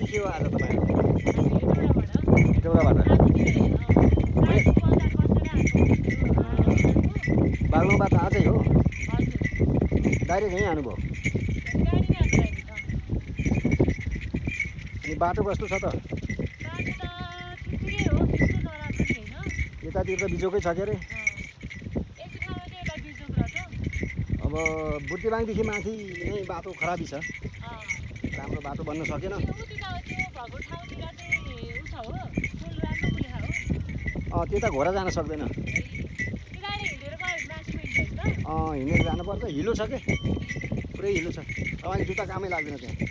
के हो आज तपाईँहरू हामी टोराबाट बागलुङबाट आजै हो डाइरेक्ट यहीँ आउनुभयो अनि बाटो कस्तो छ त यतातिर त बिजोकै छ के अरे अब बुर्तिबाङदेखि माथि नै बाटो खराबी छ राम्रो बाटो बन्न सकेन त्यता घोडा जान सक्दैन हिँडेर जानुपर्छ हिलो छ के पुरै हिलो छ तपाईँले जुत्ता कामै लाग्दैन त्यहाँ